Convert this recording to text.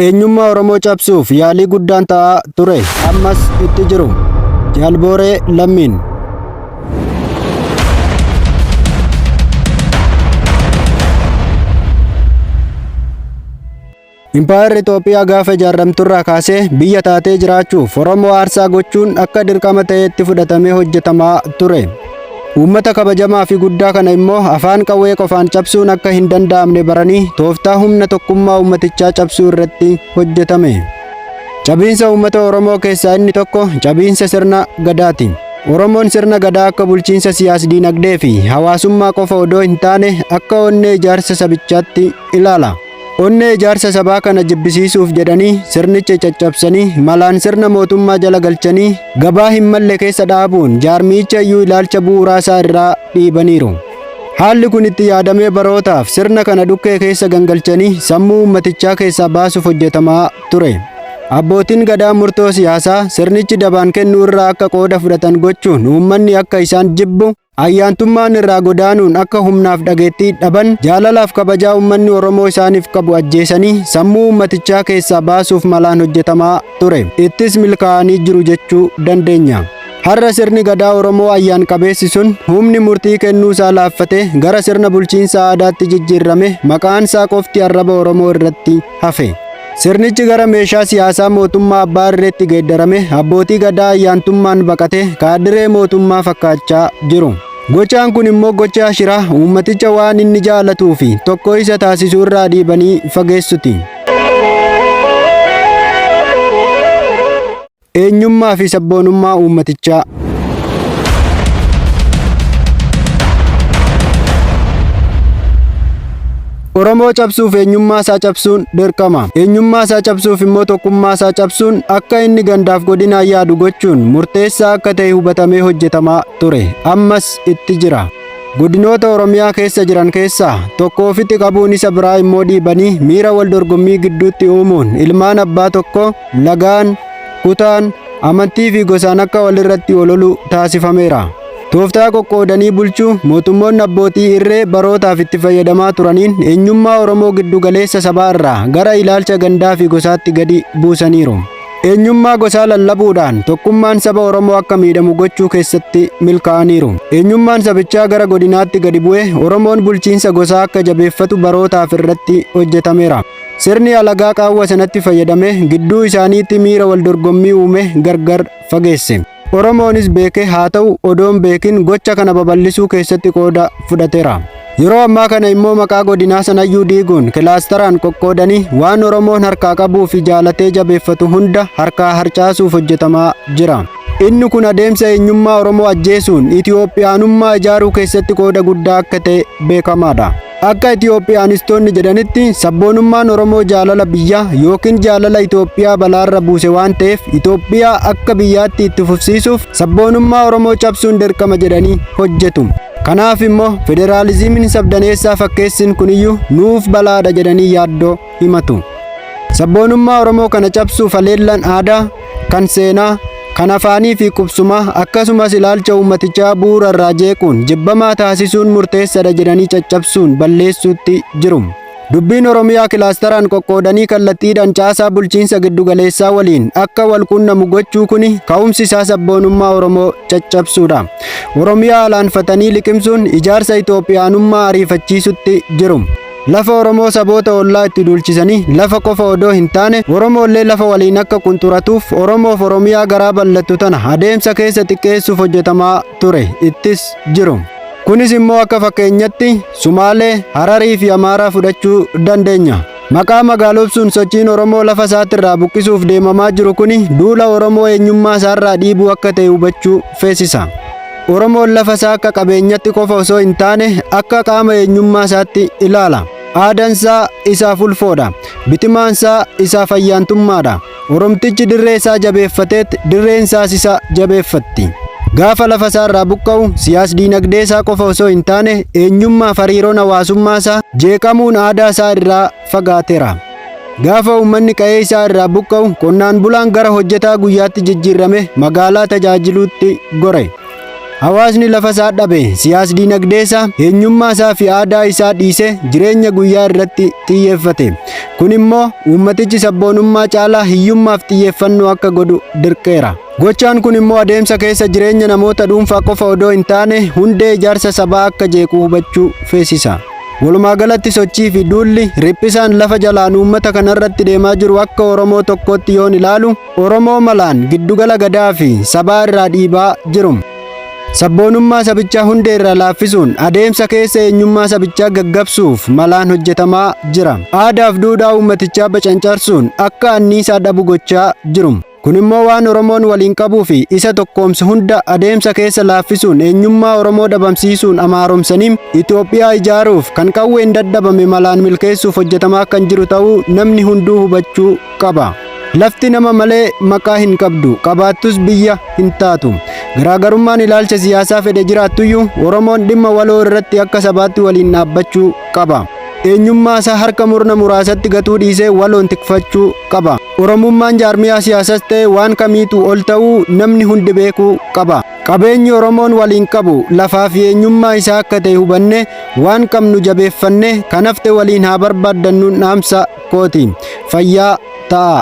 Eenyummaa Oromoo cabsuuf yaalii guddaan ta'aa ture. Ammas itti jiru. Jaal Booree Lammiin. Impaayerri Itoophiyaa gaafa ijaarramturraa kaasee biyya taatee jiraachuuf Oromoo aarsaa gochuun akka dirqama ta'eetti fudhatamee hojjetamaa ture. Uummata kabajamaa fi guddaa kana immoo afaan qawwee qofaan cabsuun akka hin danda'amne baranii tooftaa humna tokkummaa uummatichaa cabsuu irratti hojjetame. Cabiinsa uummata Oromoo keessaa inni tokko cabiinsa sirna Gadaati. Oromoon sirna Gadaa akka bulchiinsa siyaas-diinagdee fi hawaasummaa qofa odoo hin taane akka onnee ijaarsa sabichaatti ilaala. Onnee ijaarsa sabaa kana jibbisiisuuf jedhanii sirnicha caccabsanii malaan sirna mootummaa jala galchanii gabaa hin malle keessa dhaabuun jaarmiyicha iyyuu ilaalcha bu'uuraa isaa irraa dhiibaniiru. Haalli kun itti yaadamee barootaaf sirna kana dhukkee keessa gangalchanii sammuu uummatichaa keessaa baasuuf hojjetamaa ture. Abbootiin Gadaa murtoo siyaasaa sirnichi dabaan kennu irraa akka qooda fudhatan gochuun uummanni akka isaan jibbu, ayyaantummaan irraa godaanuun akka humnaaf dhageettii dhaban, jaalalaaf kabajaa uummanni Oromoo isaaniif qabu ajjeesanii sammuu uummatichaa keessaa baasuuf malaan hojjetamaa ture. Ittis milkaa'anii jiru jechuu dandeenya. Har'a sirni Gadaa Oromoo ayyaan qabeessi sun humni murtii kennuu isaa laaffatee gara sirna bulchiinsa aadaatti jijjiirrame maqaan isaa qofti arraba Oromoo irratti hafe. Sirnichi gara meeshaa siyaasaa mootummaa abbaa irreetti geeddarame abbootii Gadaa ayyaantummaan baqate kaadiree mootummaa fakkaachaa jiru. Gochaan kun immoo gochaa shiraa uummaticha waan inni jaalatuu fi tokko isa taasisu irraa dhiibanii fageessuti. Eenyummaa fi sabboonummaa uummatichaa. Oromoo cabsuuf eenyummaa isaa cabsuun dirqama. Eenyummaa isaa cabsuuf immoo tokkummaa isaa cabsuun akka inni gandaaf godinaan yaadu gochuun murteessaa akka ta'e hubatamee hojjetamaa ture. Ammas itti jira. Godinoota Oromiyaa keessa jiran keessaa tokko ofitti qabuun isa biraa immoo dhiibanii miira wal dorgommii gidduutti uumuun ilmaan abbaa tokko lagaan, kutaan, amantii fi gosaan akka walirratti ololu taasifameera. Tooftaa qoqqoodanii bulchuu mootummoonni abbootii irree barootaaf itti fayyadamaa turaniin eenyummaa Oromoo giddu galeessa sabaa irraa gara ilaalcha gandaa fi gosaatti gadi buusaniiru. Eenyummaa gosaa lallabuudhaan tokkummaan saba Oromoo akka miidhamu gochuu keessatti milkaa'aniiru. Eenyummaan sabichaa gara godinaatti gadi bu'e Oromoon bulchiinsa gosaa akka jabeeffatu barootaaf irratti hojjetameera. Sirni alagaa qaawwa sanatti fayyadame gidduu isaaniitti miira wal dorgommii uume gargar fageesse. Oromoonis beekee haa ta'u odoon beekin gocha kana babal'isuu keessatti qooda fudhateera. Yeroo ammaa kana immoo maqaa godinaa sanayyuu diiguun kilaastaraan qoqqoodanii waan Oromoon harkaa qabuu fi jaalatee jabeeffatu hunda harkaa harcaasuuf hojjetamaa jira. Inni kun adeemsa eenyummaa Oromoo ajjeesuun Itiyoophiyaanummaa ijaaruu keessatti qooda guddaa akka ta'e beekamaadha. Akka Itiyoophiyaanistoonni jedhanitti sabboonummaan Oromoo jaalala biyyaa yookiin jaalala Itoophiyaa balaarra buuse waan ta'eef Itoophiyaa akka biyyaatti itti fufsiisuuf sabboonummaa Oromoo cabsuun dirqama jedhanii hojjetu. Kanaaf immoo federaalizimiin sabdaneessaa fakkeessin kuniyyuu nuuf balaadha jedhanii yaaddoo himatu. Sabboonummaa Oromoo kana cabsuuf haleellaan aadaa, kan seenaa, kan afaanii fi qubsumaa akkasumas ilaalcha uummatichaa bu'uura irraa jeequun jibbamaa taasisuun murteessadha jedhanii caccabsuun balleessuutti jiru. Dubbiin Oromiyaa kilaastaraan qoqqoodanii kallattiidhaan caasaa bulchiinsa giddugaleessaa waliin akka wal quunnamu gochuu kuni ka'umsi isaa sabboonummaa Oromoo caccabsuudha. Oromiyaa alaanfatanii liqimsuun ijaarsa Itoophiyaanummaa ariifachiisutti jiru. Lafa Oromoo saboota ollaa itti duulchisanii lafa qofa odoo hin taane Oromoollee lafa waliin akka qunxuratuuf Oromoof Oromiyaa garaa bal'attu tana adeemsa keessa xiqqeessuuf hojjetamaa ture ittis jiru. Kunis immoo akka fakkeenyatti Sumaalee, Hararii fi Amaaraa fudhachuu dandeenya. Maqaa magaalobsuun sochiin Oromoo lafa isaatirraa buqqisuuf deemamaa jiru kuni duula Oromoo eenyummaa isaarraa dhiibuu akka ta'e hubachuu feesisa. Oromoon lafa isaa akka qabeenyatti qofa osoo hin taane akka qaama eenyummaa isaatti ilaala. Aadaan isaa isaaf ulfoodha. Bitimaan isaa isaaf ayyaantummaadha. Oromtichi dirree isaa jabeeffateet dirreen isaas isa jabeeffatti. Gaafa lafa isaa irraa buqqa'u siyaas diinagdee isaa qofa osoo hin taane eenyummaaf hariiroon hawaasummaa isaa jeeqamuun aadaa isaa irraa fagaateera. Gaafa uummanni qa'ee isaa irraa buqqa'u qonnaan bulaan gara hojjetaa guyyaatti jijjiirrame magaalaa tajaajiluutti gore. Hawaasni lafa isaa dhabe siyaas diinagdee isaa, eenyummaa isaa fi aadaa isaa dhiisee jireenya guyyaa irratti xiyyeeffate. Kun immoo uummatichi sabboonummaa caalaa hiyyummaaf xiyyeeffannoo akka godhu dirqeera. Gochaan kun immoo adeemsa keessa jireenya namoota dhuunfaa qofa odoo hin taane hundee ijaarsa sabaa akka jeequ hubachuu feesisa. Walumaa galatti sochii fi duulli riphisaan lafa jalaan uummata kanarratti deemaa jiru akka Oromoo tokkootti yoon ilaalu, Oromoo malaan giddugala gadaa fi sabaa irraa dhiibaa jiru. Sabboonummaa sabichaa hundee irraa laaffisuun adeemsa keessa eenyummaa sabichaa gaggabsuuf malaan hojjetamaa jira. Aadaaf duudhaa uummatichaa bacancarsuun akka anniisaa dhabu gochaa jiru. Kun immoo waan Oromoon waliin qabuu fi isa tokkoomsu hunda adeemsa keessa laaffisuun eenyummaa Oromoo dhabamsiisuun amaaromsanii Itoophiyaa ijaaruuf kan qawween dadhabame malaan milkeessuuf hojjetamaa kan jiru ta'uu namni hunduu hubachuu qaba. Lafti nama malee maqaa hin qabdu, qabaattus biyya hin taatu. Garaagarummaan ilaalcha siyaasaa fedhe jiraattuyyuu Oromoon dhimma waloo irratti akka sabaatti waliin dhaabbachuu qaba. Eenyummaa isaa harka murna muraasatti gatuu dhiisee waloon tikfachuu qaba. Oromummaan jaarmiyaa siyaasas ta'e waan kamiituu ol ta'uu namni hundi beekuu qaba. Qabeenyi Oromoon waliin qabu lafaa fi eenyummaa isaa akka ta'e hubannee waan qabnu jabeeffannee kan hafte waliin haa barbaaddannuun dhaamsa kooti. Fayyaa ta'aa.